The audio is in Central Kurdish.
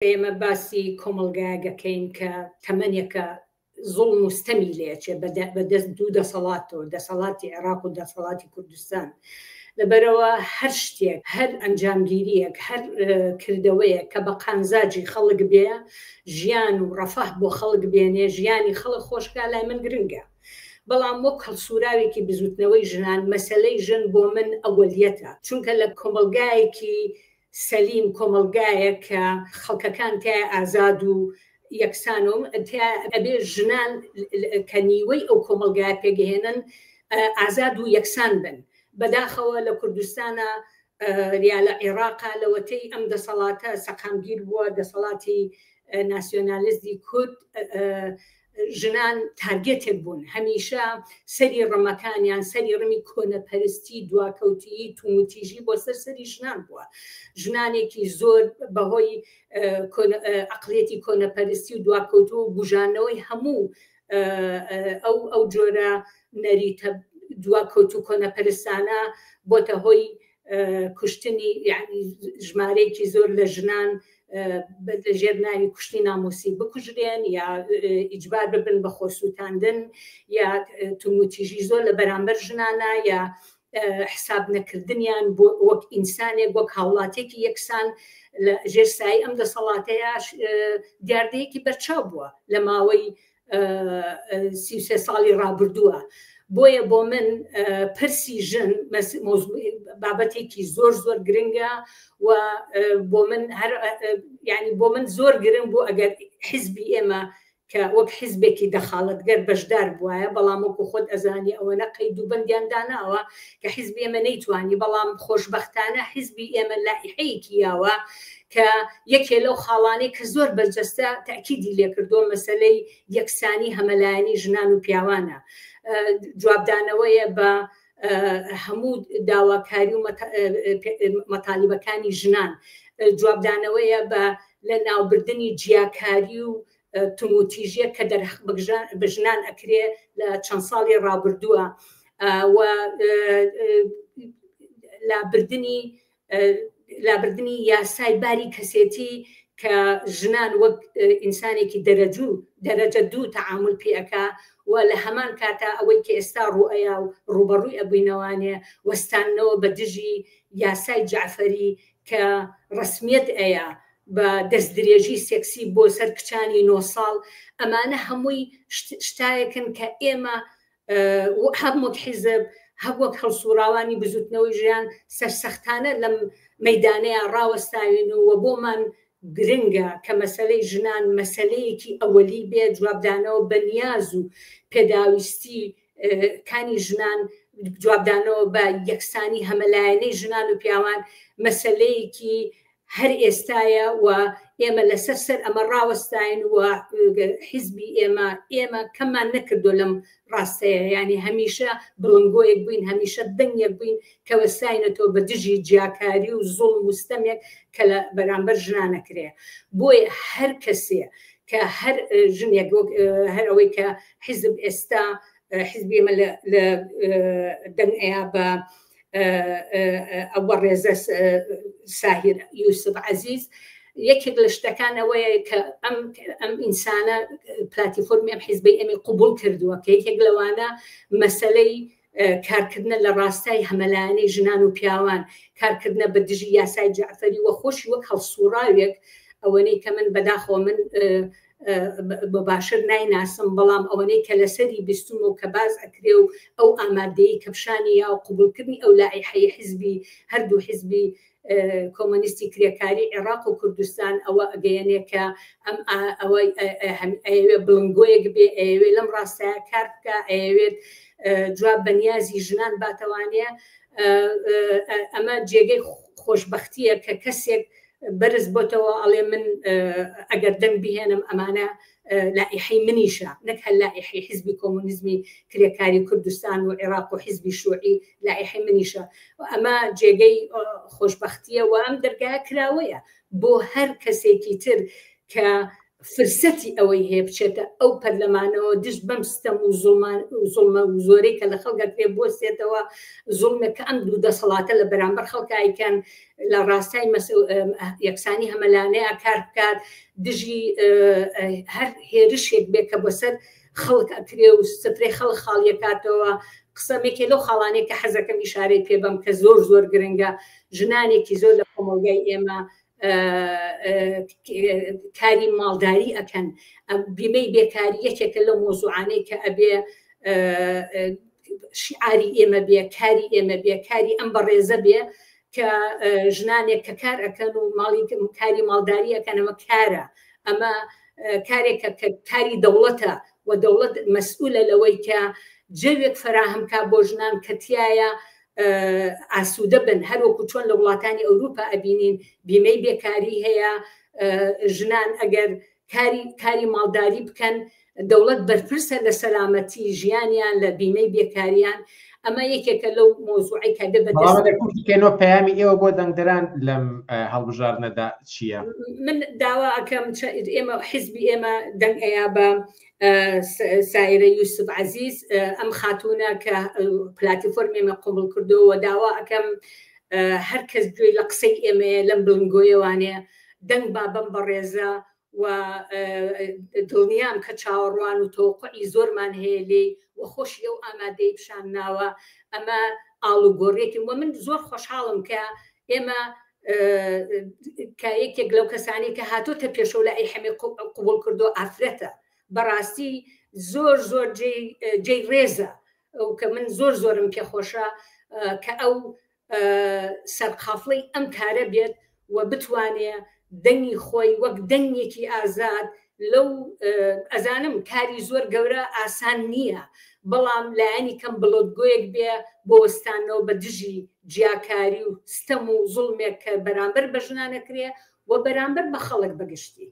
ئێمە باسی کۆمەڵگایەک ئەکەین کە تەمەنێکە زوڵم و ستەمی لێ ئەچێ بە دەست دوو دەسەڵاتەوە، دەسەڵاتی عێراق و دەسەڵاتی کوردستان. لەبەرئەوە هەر شتێک، هەر ئەنجامگیرییەک، هەر کردەوەیەک کە بە قانزاجی خەڵک بێ، ژیان و ڕەفاه بۆ خەڵک بێنێ، ژیانی خەڵک خۆش کا، لای من گرنگە. بەڵام وەک هەڵسوراوێکی بزوتنەوەی ژنان، مەسەلەی ژن بۆ من ئەوەلیەتە، چونکە لە کۆمەڵگایەکی سەلیم، کۆمەڵگایەک کە خەڵکەکان تیایا ئازاد و یەکسان و تیایا ئەبێ ژنان کە نیوەی ئەو کۆمەڵگایە پێکئەهێنن ئازاد و یەکسان بن. بەداخەوە لە کوردستانا یا لە عێڕاقا لەوەتەی ئەم دەسەڵاتە سەقامگیر بووە، دەسەڵاتی ناسیۆنالیستی کورد، ژنان تارگێتێک بوون، هەمیشە سەری ڕمەکانیان، سەری ڕمی کۆنەپەرستی، دواکەوتیی، توندوتیژی بۆ سەر سەری ژنان بووە. ژنانێکی زۆر بەهۆی ئەقڵیەتی کۆنەپەرستی و دواکەوتوو و بوژانەوەی هەموو ئەو ئەو جۆرە نەریتە دواکەوتوو کۆنەپەرستانە بۆتە هۆی کوشتنی یعنی ژمارەیەکی زۆر لە ژنان لە ژێر ناوی کوشتنی ناموسی بکوژرێن یا ئیجبار ببن بە خۆسووتاندن یا توندوتیژی زۆر لە بەرامبەر ژنانە یا حساب نەکردنیان بۆ وەک ئینسانێک وەک هاوڵاتێکی یەکسان لە ژێر سایەی ئەم دەسەڵاتەیە دیاردەیەکی بەرچاو بووە لە ماوەی 33 ساڵی ڕابردووە. بۆیە بۆ من پرسی ژن بابەتێکی زۆر زۆر گرنگە و بۆ من هەر ینی بۆ من زۆر گرنگ بوو ئەگەر حزبی ئێمە کە وەک حزبێکی دەخاڵەتگەر بەشدار بوایە، بەڵام وەکو خۆت ئەزانی ئەوەنە قەید و بەندیان داناوە کە حزبی ئێمە نەیتوانی، بەڵام خۆشبەختانە حزبی ئێمە لائیحەیەکی یاوە کە یەکێ لەو خاڵانەی کە زۆر بەرجەستە تەئکیدی لێکردووە مەسەلەی یەکسانی هەمەلایەنی ژنان و پیاوانە، جوابدانەوەیە بە هەموو داواکاری و مەتالیبەکانی ژنان، جوابدانەوەیە بە لەناوبردنی جیاکاری و توندوتیژیەک کە دەرهەق بە ژنان ئەکرێ لە چەند ساڵی ڕابردووە و لابردنی لابردنی یاسای باری کەسێتی کە ژنان وەک ئینسانێکی دەرەجو دەرەجە دوو تەعامول پێ ئەکا و لە هەمان کاتا ئەوەی کە ئێستا ڕوئەیا و ڕوبەڕووی ئەبووینەوانێ وەستاندنەوە بە دژی یاسای جەعفەری کە ڕەسمیەت ئەیا بە دەستدرێژی سێکسی بۆ سەر کچانی 9 ساڵ، ئەمانە هەمووی شتایەکن کە ئێمە هەم وەک حیزب هەم وەک هەڵسوڕاوانی بزوتنەوەی ژیان سەرسەختانە لەم مەیدانەیە ڕاوەستاوین و بۆمان گرنگە کە مەسەلەی ژنان مەسەلەیەکی ئەوەلی بێ، جوابدانەوە بە نیاز و پێداویستی کانی ژنان، جوابدانەوە بە یەکسانی هەمەلایەنەی ژنان و پیاوان مەسەلەیەکی هەر ئێستایە و ئێمە لەسەر سەر ئەمە ڕاوەستاین و حیزبی ئێمە ئێمە کەممان نەکردو لەم ڕاستەیە، یعنی هەمیشە بڵنگۆیەک بووین، هەمیشە دەنگێک بووین کە وەستاینەتەوە بە دژی جیاکاری و زوڵم و ستەمێک کە لە بەرامبەر ژنانە کرێ. بۆیە هەر کەسێ کە هەر ژنێک وەک هەر ئەوەی کە حیزب ئێستا حیزبی ئێمە لە دەنگ ئەیا بە ئەو بەڕێزە ساهیر یوسف عەزیز، یەکێک لە شتەکان ئەوەیە کە ئەم ئەم ئینسانە پلاتیفۆرمی ئەم حیزبەی ئەمی قوبول کردووە کە یەکێک لەوانە مەسەلەی کارکردنە لە ڕاستای هەمەلایەنەی ژنان و پیاوان، کارکردنە بە دژی یاسای جەعفەری و خۆشی وەک هەڵسوڕاوێک ئەوەنەی کە من بەداخەوە من بە باشر نایناسم، بەڵام ئەوەنەی کە لەسەری بیستوم و کە باس ئەکرێ و ئەو ئامادەیی کە پیشانی یا و قبوڵکردنی ئەو لائیحەی حزبی هەردوو حزبی کۆمۆنیستی کرێکاری عێراق و کوردستان ئەوە ئەگەیەنێ کە ئەم ئەوە ئەیەوێ بڵنگۆیەک بێ، ئەیەوێ لەم ڕاستایە کار بکە، ئەیەوێت جواب بە نیازی ژنان باتەوانێ. ئەمە جێگەی خۆشبەختیە کە کەسێک بەرز بۆتەوە ئەڵێ من ئەگەر دەنگ بهێنم ئەمانە لائیحەی منیشە، نەک هەر لائیحەی حیزبی کۆمۆنیزمی کرێکاری کوردستان و عێراق و حیزبی شوعی، لائیحەی منیشە. ئەمە جێگەی خۆشبەختیە و ئەم دەرگایە کراوەیە بۆ هەر کەسێکی تر کە فرسەتی ئەوەی هەیە بچێتە ئەو پەرلەمانەوە دژ بەم ستەم و زوڵمە و زۆرەی کە لە خەڵک ئەکرێ بوەستێتەوە، زوڵمێک کە ئەم دوو دەسەڵاتە لە بەرامبەر خەڵک ئایکەن لە ڕاستای یەکسانی هەمەلانەیە کار بکات، دژی هەر هێرشێک بێ کە بۆ سەر خەڵک ئەکرێ و سفرەی خەڵک خاڵیەکاتەوە. قسەم یەکێ لەو خاڵانەی کە حەزەکەم ئیشارەی پێ بەم کە زۆر زۆر گرنگە، ژنانێکی زۆر لە کۆمەڵگای ئێمە کاری ماڵداری ئەکەن. بیمەی بێکاری یەکێکە لەو مۆزوعانەی کە ئەبێ شیعاری ئێمە بێ، کاری ئێمە بێ، کاری ئەم بەڕێزە بێ کە ژنانێک کە کار ئەکەن و ماڵی کاری ماڵداری ئەکەن، ئەمە کارە، ئەمە کارێکە کە کاری دەوڵەتە و دەوڵەت مەسئولە لەوەی کە جەوێک فەراهەم کا بۆ ژنان کە تایە ئاسوودە بن. هەروەکو چۆن لە وڵاتانی ئەوروپا ئەبینین بیمەی بێکاری هەیە، ژنان ئەگەر کاری کاری ماڵداری بکەن دەوڵەت بەرپرسە لە سەلامەتی ژیانیان لە بیمەی بێکاریان. ئەمە یەکێکە لەو مۆزوعی کە بێ بەدەست. پەیامی ئێوە بۆ دەنگدەران لەم هەڵبژاردنەدا چییە؟ من داوا ئەکەم ئێمە حیزبی ئێمە دەنگ ئەیا بە سایرە یوسف عەزیز، ئەم خاتوونە کە پلاتیفۆرمی ئێمە قوبڵ کردەوە. داوا ئەکەم هەر کەس گوێی لە قسەی ئێمەیە لەم بڵنگۆیەوانێ دەنگ با بەم بەڕێزە و دڵنیام کە چاوەڕوان و تەوەقعی زۆرمان هەیە لێی و خۆشی ئەو ئامادەی پیشان ناوە. ئەمە ئاڵوگۆڕێکی و من زۆر خۆشحاڵم کە ئێمە کە یەکێک لەو کەسانی کە هاتۆتە پێشەوە لە ئەی حەمێ قوبڵ کردو ئافرەتە. بەڕاستی زۆر زۆر جێی ڕێزە و کە من زۆر زۆرم پێخۆشە کە ئەو سەرقافڵەی ئەم کارە بێت و بتوانێ دەنگی خۆی وەک دەنگێکی ئازاد لەو ئەزانم کاری زۆر گەورە ئاسان نییە، بەڵام لایەنی کەم بڵۆتگۆیەک بێ بۆ وەستانەوە بە دژی جیاکاری و ستەم و زوڵمێک کە بەرامبەر بە ژنانەکرێ و بەرامبەر بە خەڵک بەگشتی.